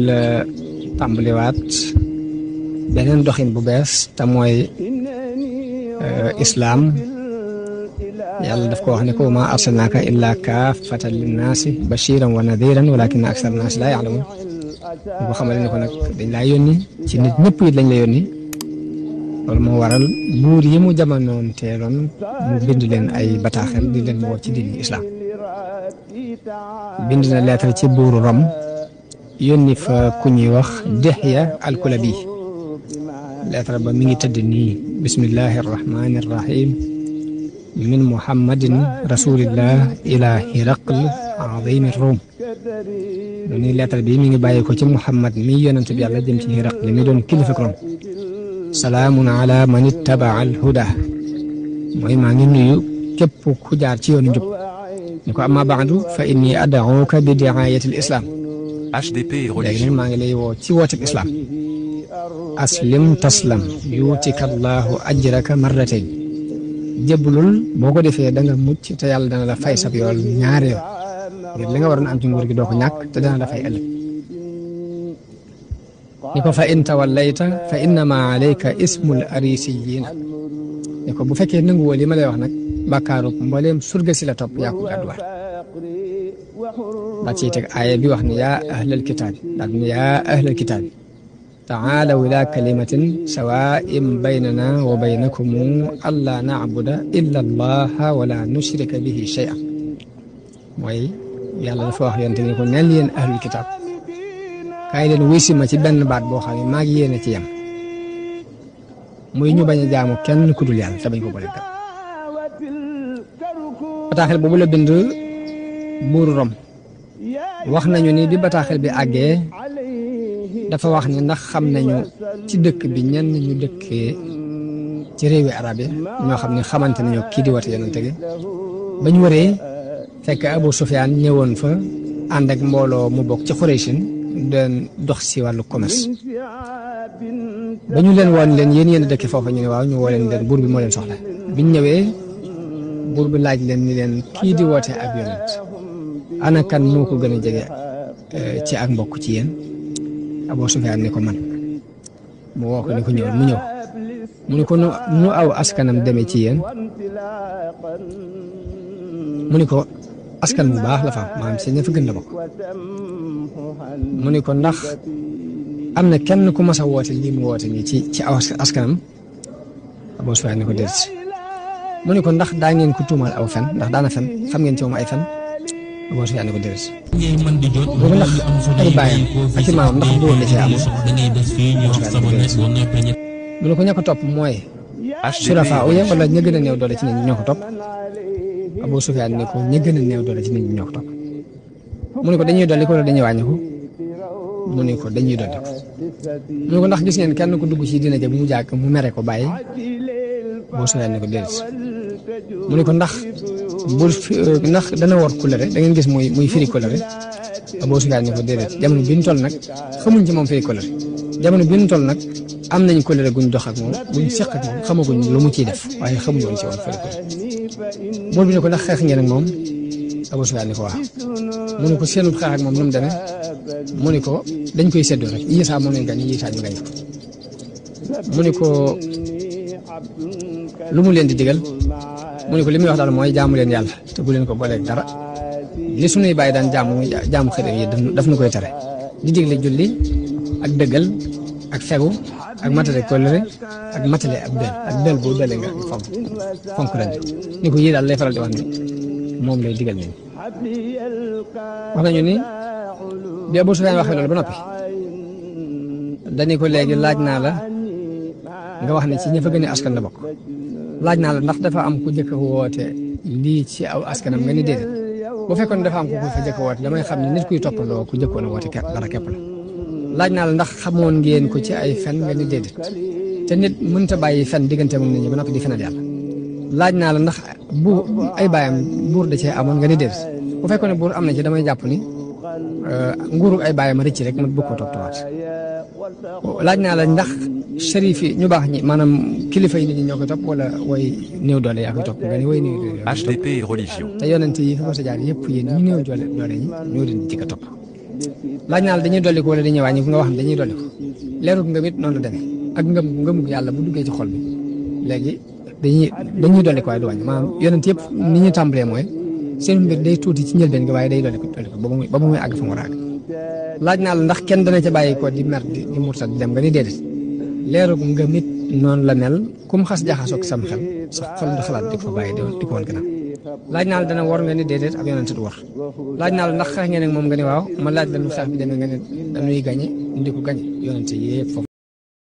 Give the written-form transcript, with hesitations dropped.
la tàmbaliwaat beneen doxin bu bees te mooy islaam yàlla daf ko wax ne ko ma arsalnaaka illa kaafatan linnaasi bashiran wa nadiran walakinna aksara naasi laa ya'lamuun bu xamale ne ko nag dañ laa yónni ci nit ñëpp it lañ la yónni loolu moo waral buur yi mu jamonoon teeloon mu bind leen ay bataaxel di leen woo ci diini islaam bind na lettre ci buuru Rom yónni fa ku ñuy wax Dihya al-Kulabi lettre ba mi ngi tëdd nii bismillahi arrahmani arrahim min muhammadin rasulillah ila hiraql azimi rom ni lettre bi mi ngi bàyyi ko ci muhammad mi yonent bi yàlla jëm ci Hiraql mi doon kilifa Rom salaamun ala man ittabaa al huda mooy maa ngi nuyu képp ku jaar ci yoonu njub ni ko amma baadu fa inni ad'uka bi di'ayati al islam HDP et léegi religion. nag maa ngi lay woo ci wooteeg islam aslim taslam yuutika allahu ajraka marratayn jébbalul boo ko defee da nga mucc te yàlla dana la fay sab yool ñaari yoon ngir li nga waroon am ci nguur gi doo ko ñàkk te dana la fay ëllëg ni ko fa in tawallayta fa innama alayka ismul arisiyin ni ko bu fekkee nanguwoo li ma lay wax nag bàkkaarub mbooleem surga si la topp yaa ko gàdduwaat daa ciy teg aaya bi wax ne yaa ahlal kitaabi daal ne yaa ahlal kitaabi taalaw ila kalimatin sawaa'in baynana wa baynakum allaa na'buda illa allaha wala nushrika bihi shay'an mooy yàlla dafa wax yonte ni ko neel yéen ahlul kitaab kaay leen wuy si ma ci benn baat boo xam ne maa ngi yéene ci yem muy ñu bañ a jaamu kenn ku dul yàlla te bañ ko boole dara bataaxel boobu la bind buuru Rom wax nañu ni bi bataaxel bi àggee dafa wax ni ndax xam nañu ci dëkk bi ñenn ñu dëkkee ci réewi arab yi ñoo xam ne xamante nañu kii di wate yonente gi bañ waree fekk Abu Sufyaan ñëwoon fa ànd ak mbooloo mu bokk ci Xuraysin doon dox si wàllu commerce ba ñu leen woon leen yéen dëkk foofa ñu ne waaw ñu woo leen buur bi moo leen soxla biñ ñëwee buur bi laaj leen ni leen kii di woote ak yonent ana kan moo ko gën a jege ci ak mbokk ci yéen Abu Sufyaan ne ko man mu woo ko ni ko ñëwal mu ñëw mu ne ko nu aw askanam demee ci yéen mu ne ko askan bu baax la fa maanaam si ña fa gën la bokk mu ne ko ndax am na kenn ku mas a woote lii mu woote nii ci aw askanam Abu Sufyaan ne ko déet mu ne ko ndax daa ngeen ko tuumal aw fen ndax daana fen xam ngeen ci moom ay fen Abu Sufyaan ne ko déet boobu ndax ay bàyyam ak i maamam ndax góor la cee amoon mu ne ko ña ko topp mooy surafaa uya wala ña gën a néew doole ci nit ñi ñoo ko topp Abu Sufyaan ne ko ña gën a néew doole ci nit ñi ñoo ko topp mu ne ko dañuy dolli ko wala dañuy wàññi ko mu ne ko dañuy dolli ko mu ne ko ndax gis ngeen kenn ko dugg ci dina jëm mu jàkk mu mere ko bàyyi Abu Sufyaan ne ko déedéet mu ne ko ndax dana war kulëre da ngeen gis muy firi kulëre Abu Sufyaan ne ko déedéet jamono bi ñu toll nag xamuñ ci moom firi kulëre jamono bi ñu toll nag am nañ kulëre guñ dox ak moom guñ seq ak moom xamaguñ lu mu ciy def waaye xamuñ woon ci woon firi kulëre buur bi ne ko ndax xeex ngeen ak moom Abu Sufyaan ne ko waaw mu ne ko seenub xeex ak moom nu mu demee mu ne ko dañ koy seddoo rek Yisaa moom lañ gañ Yisaa ñu gañ ko mu ne ko lu mu leen di digal mu ne ko li muy wax daal mooy jaamu leen yàlla te bu leen ko booleeg dara li sunuy bàyyi daan jaamu xërëm yi daf nu koy tere di digle julli ak dëggal ak fegu ak matale kóllëre ak matale ak dël boo dëlee nga fonk ren ni ko yii daal lay faral di wax ni moom lay digal nii wax nañu ni bi Abu Sufyaan waxee loolu ba noppi dañu ko léegi laaj naa la nga wax ne ci ña fa gën a askan la bokk laaj naa la ndax dafa am ku jëkk woote lii ci aw askanam nga ni déedéet bu fekkoon dafa am ku fa jëkk woote damay xam ne nit kuy toppandoo ku jëkkoon a woote dara képp la laaj naa la ndax xamoon ngeen ko ci ay fen nga ni déedéet te nit mënta bàyyi fen diggante moom nit ñi ba noppi di fenal yàlla laaj naa la ndax bu ay baayam buur da cee amoon nga ni déedéet bu fekkoon ne buur am na ci damay jàpp ni nguuru ay baayam a rëcc rek ma bëgg ko toppatuwaat laaj naa la ndax shérif yi ñu baax ñi maanaam kilifa yi nit ñi ñoo koy topp wala way néew doole yaa koy topp nga ni way néew doole HDP et religion. te yonent yi fi ko sa jaar yëpp yéen ñu néew doole ñi ñoo leen di jëkk a topp laaj naa la dañuy dolli ko wala dañuy wàññi nga wax ne dañuy dolli ko leerug ngëm it noonu la demee ak ngëmug yàlla bu duggee ci xol bi léegi dañuy dolli ko waaye du wàññi maanaam yonent yëpp ni ñu tàmbalee mooy seen mbir day tuuti ci njëlbeen gi waaye day dolli ko ba muy àgg fa mu war a àgg laaj naa la ndax kenn dana ca bàyyi ko di mer di murtat di dem nga ni déedéet leerug ngëm it noonu la mel kum xas jaxasoog sam xel sax xol du xalaat di ko fa bàyyi di ko woon gannaaw laaj naa la dana war nga ni déedéet ab yonent du war laaj naa la ndax xeex ngeen ak moom nga ni waaw ma laaj la nu xeex bi demee nga ne dañuy gañe indi ko gañe yonent yëpp foofu